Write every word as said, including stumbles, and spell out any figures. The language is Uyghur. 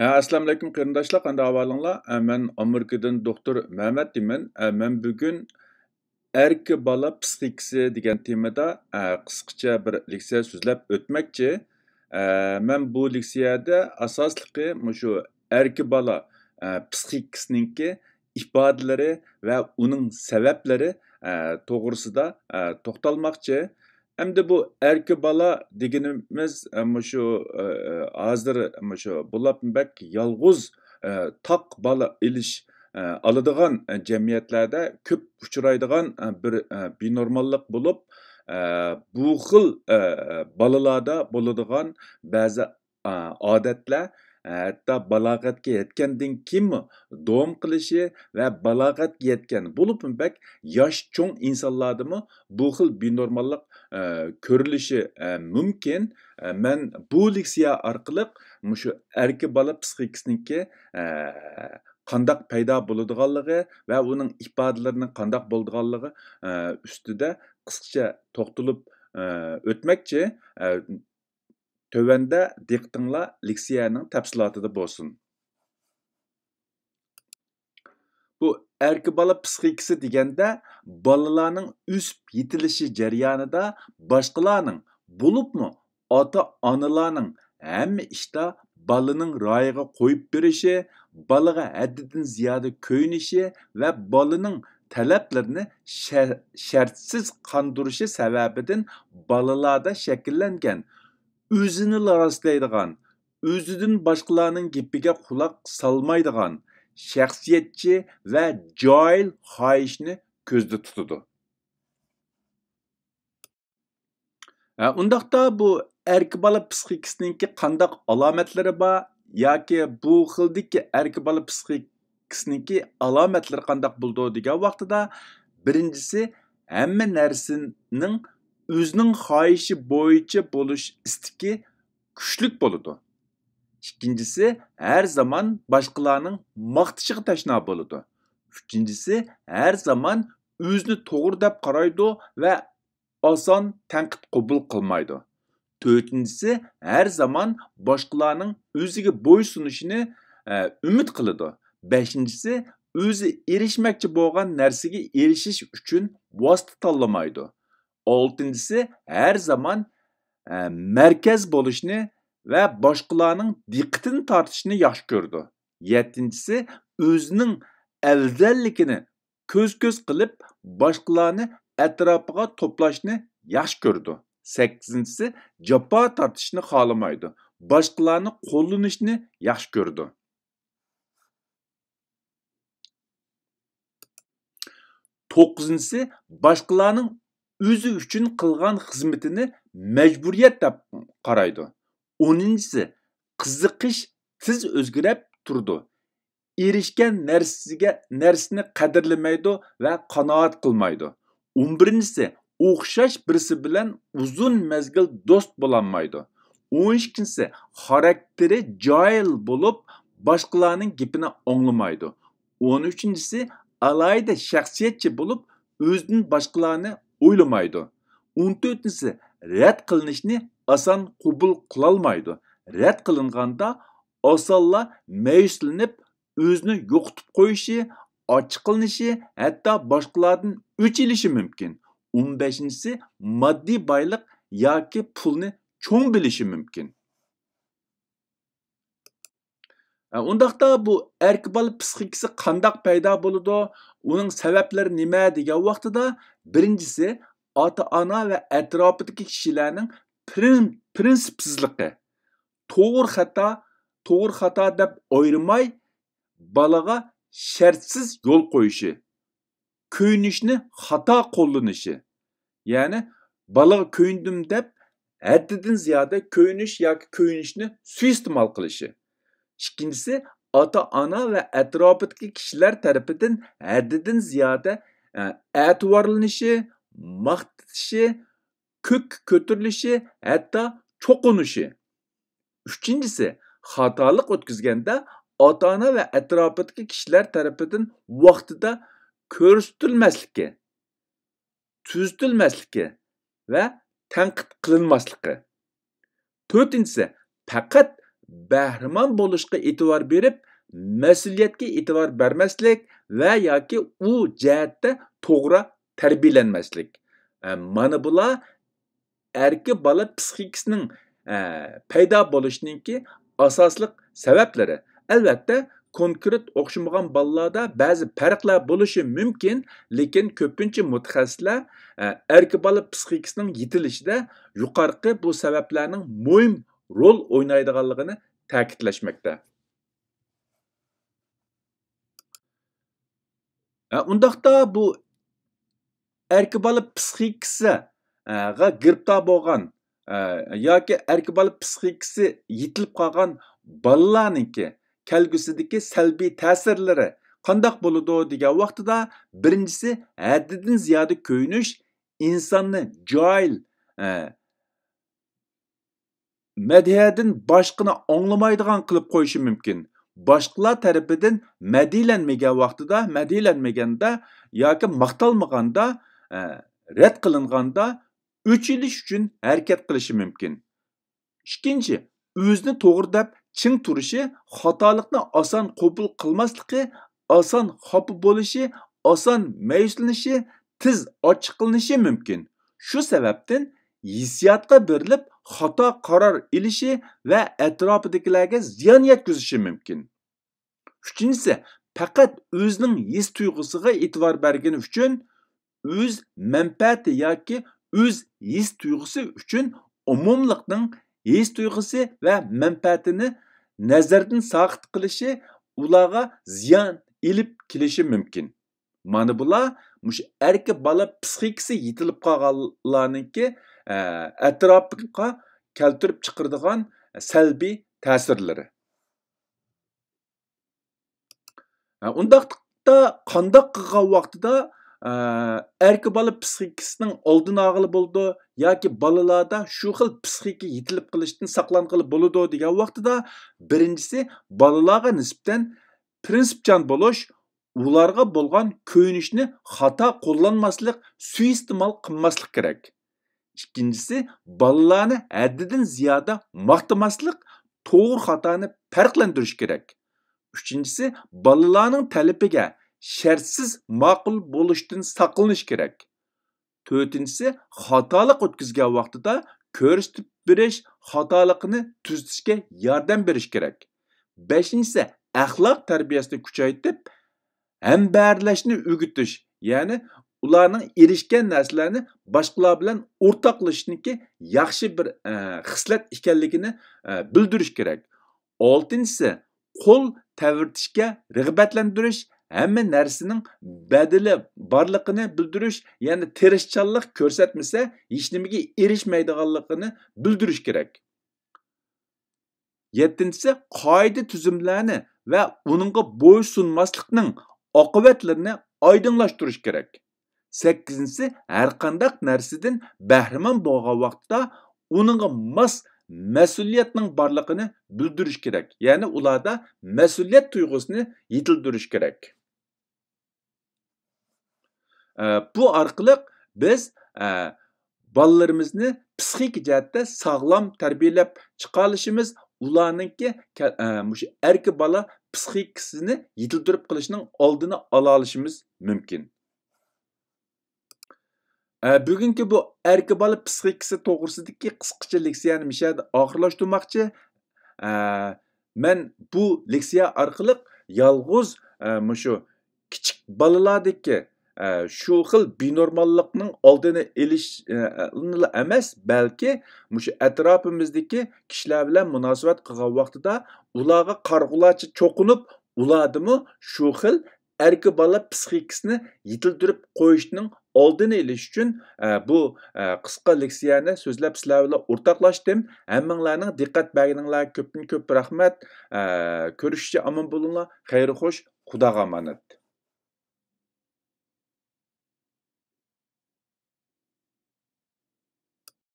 ھە، ئەسسالامۇئەلەيكۇم قېرىنداشلار، قانداق ئەھۋالىڭلار؟ ئە، مەن ئامېرىكىدىن دوكتور مەمەت دېيمەن. ئە، مەن بۈگۈن ئەركە بالا پسىخىكىسى دېگەن تېمىدا، ئە، قىسقىچە بىر لېكسىيە سۆزلەپ ئۆتمەكچى. ئە، مەن بۇ لېكسىيەدە ئاساسلىقى مۇشۇ ئەركە بالا، ئە، پسىخىكىسىنىڭكى ئىپادىلىرى ۋە ئۇنىڭ سەۋەبلىرى، ئە، توغرىسىدا، ئە، توختالماقچى. ئەمدى بۇ ئەركە بالا دېگىنىمىز، ئە، مۇشۇ، ئە، ھازىر مۇشۇ بولۇپمۇ بەك يالغۇز، ئە، تاق بالا ئېلىش، ئە، ئالىدىغان، ئە، جەمئىيەتلەردە كۆپ ئۇچرايدىغان، ئە، بىر، ئە، بىنورماللىق بولۇپ، ئە، بۇ خىل، ئە، بالىلاردا بولىدىغان بەزى ئا، ئادەتلەر، ھەتتا بالاغەتكە يەتكەندىن كېيىنمۇ داۋام قىلىشى ۋە بالاغەتكە يەتكەن، بولۇپمۇ بەك ياش چوڭ ئىنسانلاردىمۇ بۇ خىل بىنورماللىق، ئە، كۆرۈلۈشى، ئە، مۇمكىن. ئە، مەن بۇ لېكسىيە ئارقىلىق مۇشۇ ئەركە بالا پسىخىكىسىنىڭكى، ئە، قانداق پەيدا بولىدىغانلىقى ۋە ئۇنىڭ ئىپادىلىرىنىڭ قانداق بولىدىغانلىقى، ئە، ئۈستىدە قىسقىچە توختىلىپ، ئە، ئۆتمەكچى. ئە، تۆۋەندە دىققىتىڭلار لېكسىيەنىڭ تەپسىلاتىدا بولسۇن. بۇ ئەركە بالا پسىخىكىسى دېگەندە، بالىلارنىڭ ئۆسۈپ يېتىلىشى جەريانىدا باشقىلارنىڭ، بولۇپمۇ ئاتا-ئانىلارنىڭ ھەممە ئىشتا بالىنىڭ رايىغا قويۇپ بېرىشى، بالىغا ھەددىدىن زىيادە كۆيۈنۈشى ۋە بالىنىڭ تەلەپلىرىنى شە-، شەرتسىز قاندۇرۇشى سەۋەبىدىن بالىلاردا شەكىللەنگەن ئۆزىنىلا راستلايدىغان، ئۆزىدىن باشقىلارنىڭ گېپىگە قۇلاق سالمايدىغان، شەخسىيەتچى ۋە جاھىل خاھىشنى كۆزدە تۇتىدۇ. ھە، ئۇنداقتا بۇ ئەركە بالا پسىخىكىسىنىڭكى قانداق ئالامەتلىرى بار ياكى بۇ خىلدىكى ئەركە بالا پسىخىكىسىنىڭكى ئالامەتلىرى قانداق بولىدۇ دېگەن ۋاقتىدا، بىرىنچىسى، ھەممە نەرسىنىڭ ئۆزىنىڭ خاھىشى بويىچە بولۇش ئىستىكى كۈچلۈك بولىدۇ. ئىككىنچىسى، ھەر زامان باشقىلارنىڭ ماختىشىغا تەشنا بولىدۇ. ئۈچىنچىسى، ھەر زامان ئۆزىنى توغرا دەپ قارايدۇ ۋە ئاسان تەنقىد قوبۇل قىلمايدۇ. تۆتىنچىسى، ھەر زامان باشقىلارنىڭ ئۆزىگە بويسۇنۇشىنى، ئە، ئۈمىد قىلىدۇ. بەشىنچىسى، ئۆزى ئېرىشمەكچى بولغان نەرسىگە ئېرىشىش ئۈچۈن ۋاسىتە تاللىمايدۇ. ئالتىنچىسى، ھەر زامان، ئە، مەركەز بولۇشنى ۋە باشقىلارنىڭ دىققىتىنى تارتىشنى ياخشى كۆرىدۇ. يەتتىنچىسى، ئۆزىنىڭ ئەۋزەللىكىنى كۆز-كۆز قىلىپ، باشقىلارنى ئەتراپىغا توپلاشنى ياخشى كۆرىدۇ. سەككىزىنچىسى، جاپا تارتىشنى خالىمايدۇ، باشقىلارنى قوللىنىشنى ياخشى كۆرىدۇ. توققۇزىنچىسى، باشقىلارنىڭ ئۆزى ئۈچۈن قىلغان خىزمىتىنى مەجبۇرىيەت دەپ قارايدۇ. ئونىنچىسى، قىزىقىش تېز ئۆزگىرىپ تۇرىدۇ. ئېرىشكەن نەرسىگە، نەرسىنى قەدىرلىمەيدۇ ۋە قانائەت قىلمايدۇ. ئون بىرىنچىسى، ئوخشاش بىرسى بىلەن ئۇزۇن مەزگىل دوست بولالمايدۇ. ئون ئىككىنچىسى، خاراكتېرى جاھىل بولۇپ، باشقىلارنىڭ گېپىنى ئاڭلىمايدۇ. ئون ئۈچىنچىسى، ئالاھىدە شەخسىيەتچى بولۇپ، ئۆزىدىن باشقىلارنى ئويلىمايدۇ. ئون تۆتىنچىسى، رەت قىلىنىشنى ئاسان قوبۇل قىلالمايدۇ. رەت قىلىنغاندا ئاسانلا مەيۈسلىنىپ، ئۆزىنى يوقىتىپ قويۇشى، ئاچچىقلىنىشى، ھەتتا باشقىلاردىن ئۆچ ئېلىشى مۇمكىن. ئون بەشىنچىسى، ماددىي بايلىق ياكى پۇلنى چوڭ بىلىشى مۇمكىن. ئە، ئۇنداقتا بۇ ئەركە بالا پسىخىكىسى قانداق پەيدا بولىدۇ؟ ئۇنىڭ سەۋەبلىرى نېمە دېگەن ۋاقتىدا، بىرىنچىسى، ئاتا-ئانا ۋە ئەتراپىدىكى كىشىلەرنىڭ پرىن-، پىرىنسىپسىزلىقى، توغرا خاتا، توغرا خاتا دەپ ئايرىماي، بالىغا شەرتسىز يول قويۇشى، كۆيۈنۈشنى خاتا قوللىنىشى، يەنى بالىغا كۆيۈندۈم دەپ ھەددىدىن زىيادە كۆيۈنۈش ياكى كۆيۈنۈشنى سۇيىئىستېمال قىلىشى. ئىككىنچىسى، ئاتا-ئانا ۋە ئەتراپىدىكى كىشىلەر تەرىپىدىن ھەددىدىن زىيادە، ئە، ئەتىۋارلىنىشى، ماختىشى، كۆككە كۆتۈرۈلۈشى، ھەتتا چوقۇنۇشى. ئۈچىنچىسى، خاتالىق ئۆتكۈزگەندە ئاتا-ئانا ۋە ئەتراپىدىكى كىشىلەر تەرىپىدىن ۋاقتىدا كۆرسىتىلمەسلىكى، تۈزىتىلمەسلىكى ۋە تەنقىد قىلىنماسلىقى. تۆتىنچىسى، پەقەت بەھرىمەن بولۇشقا ئېتىبار بېرىپ، مەسئۇلىيەتكە ئېتىبار بەرمەسلىك ۋە ياكى ئۇ جەھەتتە توغرا تەربىيەلەنمەسلىك. ئە، مانا بۇلار ئەركە بالا پسىخىكىسىنىڭ، ئە، پەيدا بولۇشىنىڭكى ئاساسلىق سەۋەبلىرى. ئەلۋەتتە، كونكرېت ئوخشىمىغان بالىلاردا بەزى پەرقلەر بولۇشى مۇمكىن، لېكىن كۆپىنچە مۇتەخەسسىسلەر، ئە، ئەركە بالا پسىخىكىسىنىڭ يېتىلىشىدە يۇقىرىقى بۇ سەۋەبلەرنىڭ مۇھىم رول ئوينايدىغانلىقىنى تەكىتلەشمەكتە. ئە، ئۇنداقتا بۇ ئەركە بالا پسىخىكىسى، ئە، غا گىرىپتار بولغان، ئە، ياكى ئەركە بالا پسىخىكىسى يېتىلىپ قالغان بالىلارنىڭكى كەلگۈسىدىكى سەلبىي تەسىرلىرى قانداق بولىدۇ دېگەن ۋاقتىدا، بىرىنچىسى، ھەددىدىن زىيادە كۆيۈنۈش ئىنساننى جاھىل، ئە، مەدھىيەدىن باشقىنى ئاڭلىمايدىغان قىلىپ قويۇشى مۇمكىن. باشقىلار تەرىپىدىن مەدھىيلەنمىگەن ۋاقتىدا، مەدھىيلەنمىگەندە ياكى ماختالمىغاندا، ئە، رەت قىلىنغاندا ئۆچ ئېلىش ئۈچۈن ھەرىكەت قىلىشى مۇمكىن. ئىككىنچى، ئۆزىنى توغرا دەپ چىڭ تۇرۇشى، خاتالىقنى ئاسان قوبۇل قىلماسلىقى، ئاسان خاپا بولۇشى، ئاسان مەيۈسلىنىشى، تېز ئاچچىقلىنىشى مۇمكىن. شۇ سەۋەبتىن ھېسسىياتقا بېرىلىپ خاتا قارار ئېلىشى ۋە ئەتراپىدىكىلەرگە زىيان يەتكۈزۈشى مۇمكىن. ئۈچىنچىسى، پەقەت ئۆزىنىڭ ھېس تۇيغۇسىغا ئېتىبار بەرگىنى ئۈچۈن ئۆز مەنپەئەتى ياكى ئۆز ھېس تۇيغۇسى ئۈچۈن ئومۇملۇقنىڭ ھېس تۇيغۇسى ۋە مەنپەئەتىنى نەزەردىن ساقىت قىلىشى ئۇلارغا زىيان ئېلىپ كېلىشى مۇمكىن. مانا بۇلار مۇشۇ ئەركە بالا پسىخىكىسى يېتىلىپ قالغانلارنىڭكى، ئە، ئەتراپىغا كەلتۈرۈپ چىقىرىدىغان سەلبىي تەسىرلىرى. ئۇنداقتا قانداق قىلغان ۋاقتىدا، ئە، ئەركە بالا پسىخىكىسىنىڭ ئالدىنى ئالغىلى بولىدۇ ياكى بالىلاردا شۇ خىل پسىخىكا يېتىلىپ قېلىشتىن ساقلانغىلى بولىدۇ دېگەن ۋاقتىدا، بىرىنچىسى، بالىلارغا نىسبەتەن پىرىنسىپچان بولۇش، ئۇلارغا بولغان كۆيۈنۈشنى خاتا قوللانماسلىق، سۇيىئىستېمال قىلماسلىق كېرەك. ئىككىنچىسى، بالىلارنى ھەددىدىن زىيادە ماختىماسلىق، توغرا خاتانى پەرقلەندۈرۈش كېرەك. ئۈچىنچىسى، بالىلارنىڭ تەلىپىگە شەرتسىز ماقۇل بولۇشتىن ساقلىنىش كېرەك. تۆتىنچىسى، خاتالىق ئۆتكۈزگەن ۋاقتىدا كۆرسىتىپ بېرىش، خاتالىقىنى تۈزىتىشكە ياردەم بېرىش كېرەك. بەشىنچىسى، ئەخلاق تەربىيەسىنى كۈچەيتىپ، ھەمبەھىرلەشنى ئۆگىتىش، يەنى ئۇلارنىڭ ئېرىشكەن نەرسىلەرنى باشقىلار بىلەن ئورتاقلىشىشنىڭكى ياخشى بىر، ئە، خىسلەت ئىكەنلىكىنى، ئە، بىلدۈرۈش كېرەك. ئالتىنچىسى، قول تەۋرىتىشكە رىغبەتلەندۈرۈش، ھەممە نەرسىنىڭ بەدىلى بارلىقىنى بىلدۈرۈش، يەنى تىرىشچانلىق كۆرسەتمىسە، ھېچنېمىگە ئېرىشمەيدىغانلىقىنى بىلدۈرۈش كېرەك. يەتتىنچىسى، قائىدە-تۈزۈملەرنى ۋە ئۇنىڭغا بويسۇنماسلىقنىڭ ئاقىۋەتلىرىنى ئايدىڭلاشتۇرۇش كېرەك. سەككىزىنچىسى، ھەرقانداق نەرسىدىن بەھرىمەن بولغان ۋاقىتتا ئۇنىڭغا ماس مەسئۇلىيەتنىڭ بارلىقىنى بىلدۈرۈش كېرەك. يەنى ئۇلاردا مەسئۇلىيەت تۇيغۇسىنى يېتىلدۈرۈش كېرەك. ئە، بۇ ئارقىلىق بىز، ئە، بالىلىرىمىزنى پسىخىكا جەھەتتە ساغلام تەربىيەلەپ چىقالىشىمىز، ئۇلارنىڭكى كە-، ئە، مۇشۇ ئەركە بالا پسىخىكىسىنى يېتىلدۈرۈپ قېلىشنىڭ ئالدىنى ئالالىشىمىز مۇمكىن. ئە، بۈگۈنكى بۇ ئەركە بالا پسىخىكىسى توغرىسىدىكى قىسقىچە لېكسىيەنى مۇشۇ يەردە ئاخىرلاشتۇرماقچى. ئە، مەن بۇ لېكسىيە ئارقىلىق يالغۇز، ئە، مۇشۇ كىچىك بالىلاردىكى، ئە، شۇ خىل بىنورماللىقنىڭ ئالدىنى ئېلىش، ئە، ئەمەس، بەلكى مۇشۇ ئەتراپىمىزدىكى كىشىلەر بىلەن مۇناسىۋەت قىلغان ۋاقتىدا ئۇلارغا قارىغۇلارچە چوقۇنۇپ، ئۇلاردىمۇ شۇ خىل ئەركە بالا پسىخىكىسىنى يېتىلدۈرۈپ قويۇشنىڭ ئالدىنى ئېلىش ئۈچۈن، ئە، بۇ، ئە، قىسقا لېكسىيەنى سۆزلەپ سىلەر بىلەن ئورتاقلاشتىم. ھەممىڭلارنىڭ دىققەت بەرگىنىڭلارغا كۆپتىن كۆپ رەھمەت. ئە، كۆرۈشۈشكە ئامان بولۇڭلار. خەير خوش، خۇداغا ئامانەت.